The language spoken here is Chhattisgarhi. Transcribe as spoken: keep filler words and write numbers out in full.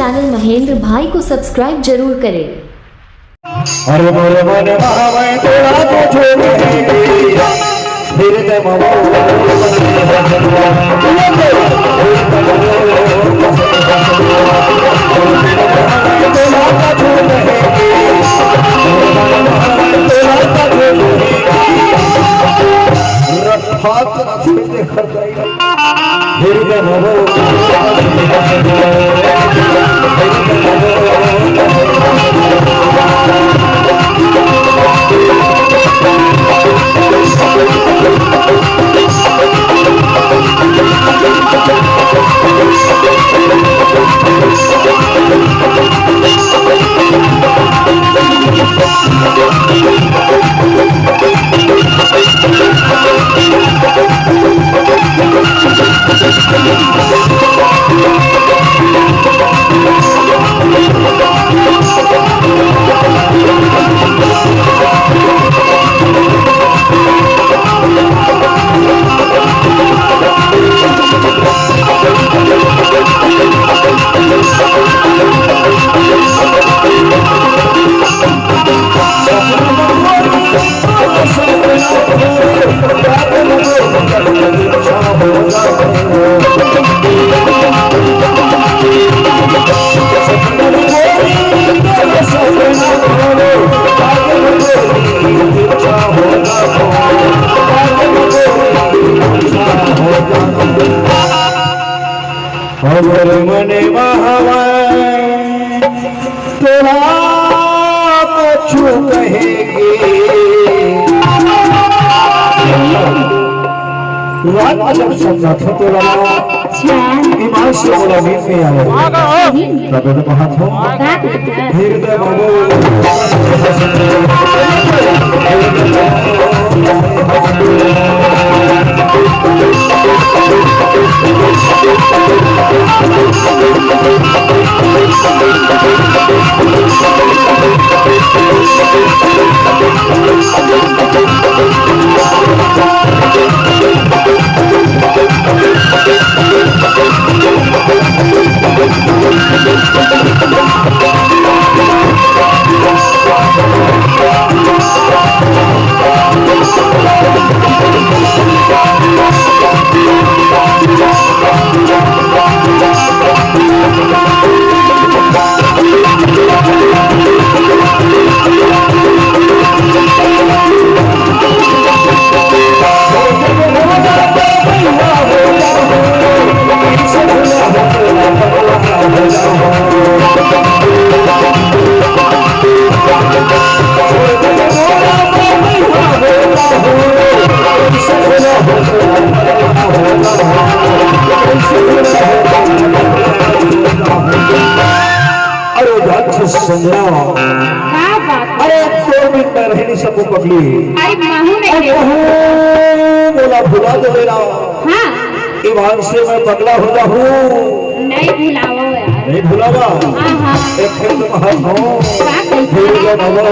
चैनल महेंद्र भाई को सब्सक्राइब जरूर करें। अरे मोरे मन महावै तोला तो छोड़ के, हृदय ममो। अगर मने महावै तोला कछु कहेगे। रात में जब समझाथों तोला, अच्छा। ईमान से बोला, नींद नहीं आवे। सही। तब तो कहा था। का कहता? हृदय बाबू। अरे राक्षस संग्राम। का बात? अरे दो मिनट में रहे नहीं सकूं पगली। अरे महू नहीं अरे दे। महू, मोला भुला दे बेरा। हाँ। ईमान से मैं पगला हो जाहूँ। नहीं भुलावव यार। नहीं भुलावा। हाँ, हाँ। एक फिर तुम हाथ हो। का कहता? भूल गए बाबा।